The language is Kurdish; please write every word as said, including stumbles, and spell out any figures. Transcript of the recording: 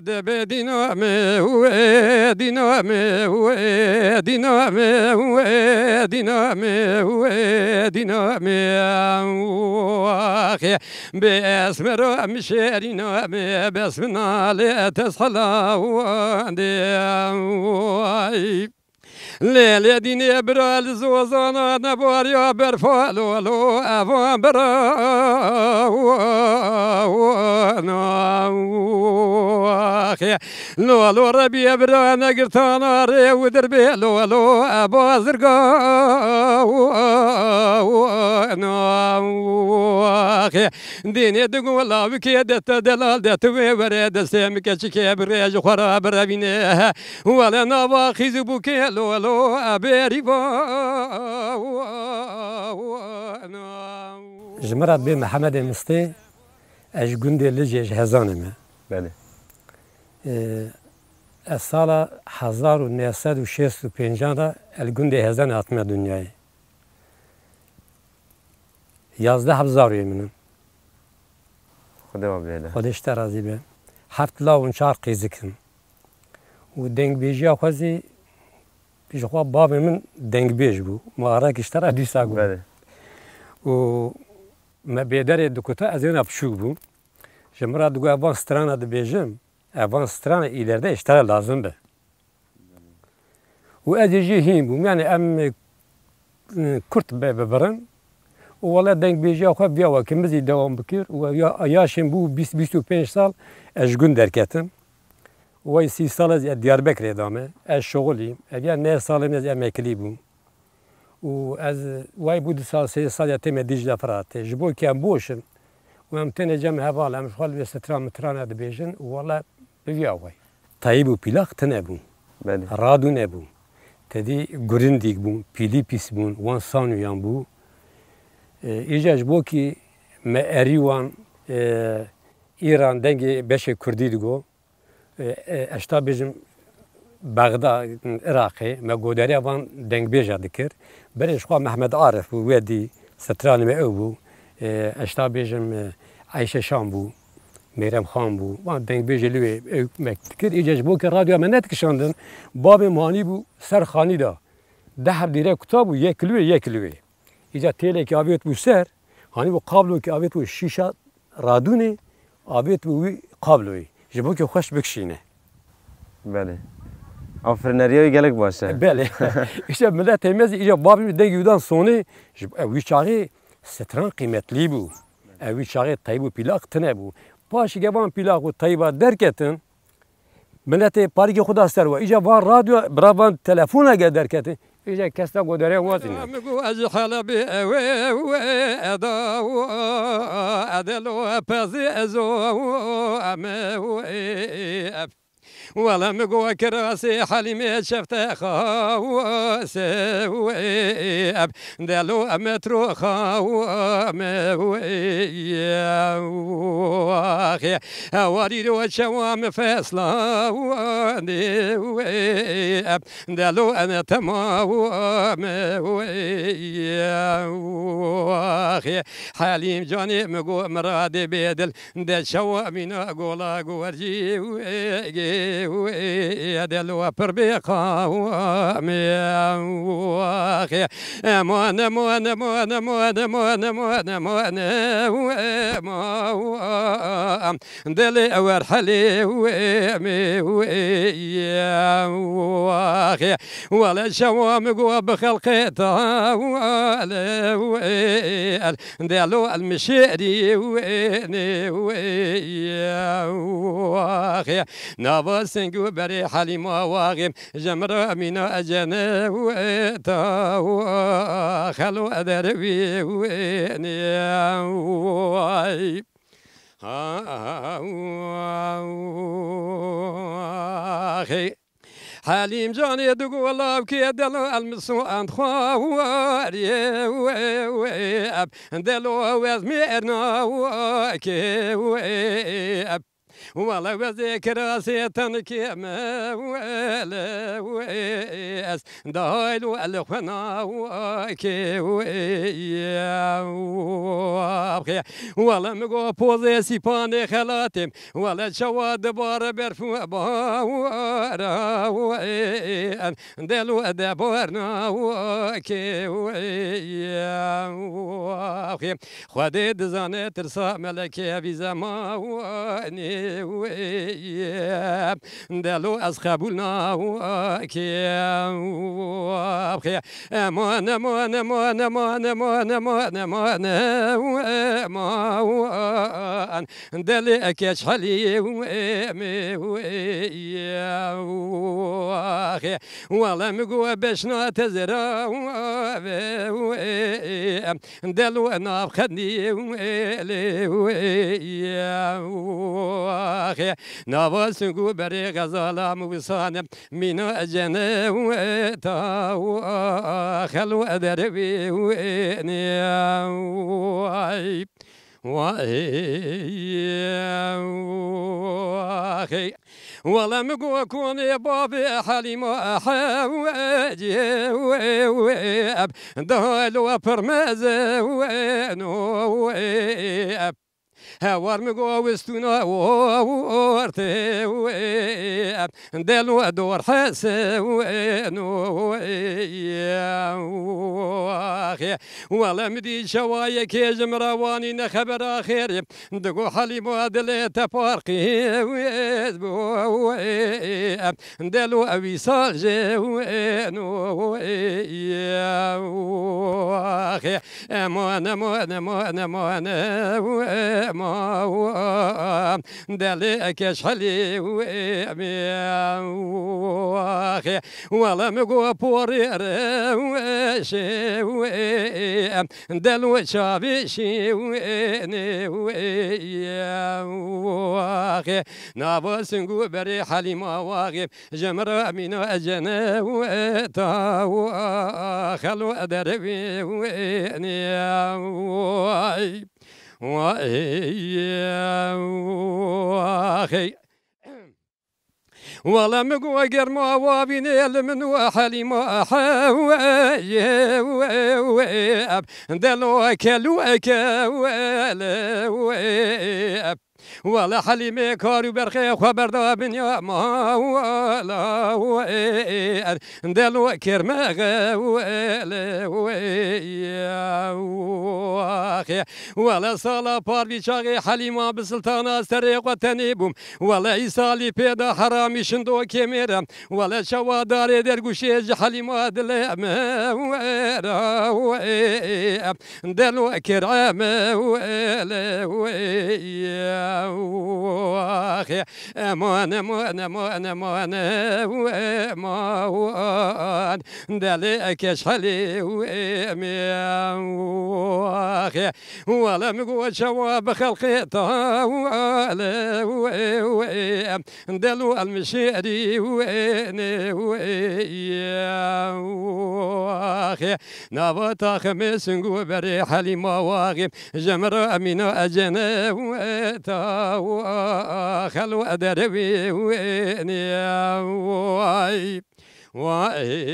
Debe dîna me wê, dîna me wê, dîna me wê, dîna me wê, dîna me wê. Bes me ra mi şerîna me, bes mi nalê tezhela wandê. Lê lê dînê bira li zozana nebariya berfa lolo evan bira. Lolo rebiye bira negirtana rê û dirbê lolo eba zirga. Dînê digo lawikê de te delal de tu wê were destê min keçikê birê ji xwe re birevîne. Wele nava xîz û bûkê lo lo ebêrî va. Ji min re bê Mihemedê Mistê, ez ji gundê Lijê ji Hezanê me. Belê. Ee, ez sala hezar û neh sed û şêst û pêncan de el gundê Hezanê hatime dinyayê. Yazdeh heb zarokê min in. Xwedê we bihêle. Xwedê ji te razî be. Heft law û çar qîzik in. Û dengbêjiya xwe zî ji xwe bavê min dengbêj bû. Mubarekî ji te re dîsa got. Belê. Û me bêderê dikuta, ez êna piçûk bûm. Ji min re digot, "Ev van strana dibêjim, ev van strana îlerde ji te re lazim be." Û ez ê jî hîn bûm. Yani em, e, kurt be bibirin. Û wele dengbêjiya xwe viya weke min zî dewam bikir. Û ya, yaşê min bû bîst, bîst û pênc sal ez ji gund derketim. Û wey sî sal ez Diyarbekirê dame. Ez şixulîm. Ev ya neh salê min ez emeklî bûm. Û ez wey bû du sal, sê sal ya tême Dîcle Firatê. Ji bo ke em boş in û em tenê cem heval, em ji xwe li vê stran mitran re dibêjin û wele bi viya wey. Teyb û pîlaq tine bûn. Belê. Radû nebû. Tedî gurindîk bûn, pîlî pîs bûn, wan sanûyan bû. E, îca ji bo kî me erî wan, e, Îran dengê beşê kurdî digo. E, e, ez ta bêjim Bexda, Iraqê, me godariya van dengbêja dikir. Berê ji xwe Mehmet Arif bû, we dî stranê me ew bû. E, ez ta bêjim, e, Eyşe Şam bû, Mêrem Xan bû. Van dengbêjê li wê ew me dikir. Îca ji bo ke radyoya me nedikişandin, bavê min hanî bû ser xanî da. Deh heb dîre kuta bû, yek li wê, yek li wê. Îca têlekî avêt bû ser, hanî bû kablokî avêt bû şîşa radûnê, avêt bû wî kabloyê. Ji bo ke xweş bikişîne. Belê. Afirîneriya wî gelek baş e. Belê. Îşte miletê me zî, îca bavê min dengê wî dan sonê, ji, ew wî çaxê stran qîmetlî bû. Ew wî çaxê teyb û pîlaq tine bû. Paşî ke van pîlaq û teyba derketin, Miletê parîkê xwe da ser we. Îca van radyo, bira van telefona ge derketin. Îca kes da godere wazîne. Min got ez ji Helebê ew ê, ew ê, eda, edelo, pezê, ezo, em ê, ew ê, ep. Wele min got kirasê Helîmê çefte xawse, ew ê, ep. Delo em metro xawa me wê, axê. Hewarî ro çewa me fesla wê, delo em tema me wê, axê. Helîm canê mi go miradê bêdil. De çawa mîna gola gorcî wê, gê wê, de lo pir bê qawamê waxê. Eman, eman, eman, eman, eman, eman, eman, wê, ma, wa, dilê wer helê wê, mê wê, waxê. Wele çawa mi go bi xelqê ta, wele wê, el, Delo el mişêrî wê nê wê axê. Nava seng û berê Helîma waxê. Ji min re mîna ecene wê ta xelo derwî wê nê wê. Axê. Helîm canê digo lavkê delo el miso end xwarê wê wê eb delo wez mêrna wê kê wê eb. Wele wezê kirasê tenikê me wele ez dahil û el xwe nawakê wabxê. Wele mi go pozê sîpanê xelatê wele çawa dibare berf û bara en delo de barna wakê wabxê. Xwedê dizane tirsa melekê vî zemanê wê ye. Delo ez qebûl nakim. Eman, eman, eman, eman, eman, eman, eman, eman. Delê keç helî wê me wê ye. Wele mi go beşna tezera ve wê. Delo nav xedî wê lê wê axê. Nava singû berê xezala mi wisane. Mîna ecene wê ta xelo derevê wê ne. Ay. Vay. Axê. Wele mi go konê bavê Helîma hewecê wê wê eb dahilo pirmeze wê no wê eb. Hewar mi go wistûna ortê wê eb delo dor hese wê no wê eb. Wele mi dî şewa yekê ji min re wanî ne xebera xêrê. Digo Helîma dilê te parqî wê bo wê em delo ew îsal jê wê no wê axê. Eman, eman, eman, eman, wê ma wê delê keş helî wê me axê. Wele mi go porê re wê şê wê em Delo çavê şî wê nê wê ye waxê. Nava singû berê Helîma waxê. Ji min re mîna ecene wê ta wa xelo derevê wê nê way. Way waxê. Wele min got germa wavînê li min û Helîma hewê, hewê, hewê, delo kelû eke wele, wê, wele Helîmê kar û berxê xwe berda binya ma wele, wê, delo kermexe wele, wê, wê, wele sala par vî çaxê Helîma bi siltana serê xwe tenê bûm. Wele îsalî pê de heramî şindokê mêr e. Wele çawa darê dergûşê ji Helîma dilê me were wê. Delo kir me wele wê. Eman, eman, eman, eman, wê ma wan. Delê keş helê wê me. Wele min got çawa bi xelqê ta wele wê wê. Delo elmişêrî wê nê wê ye waxê. Nava taximê singû berê Helîma waxê. Ji min re emîna ecene wê ta wa xelo derevê wê nê way. Way.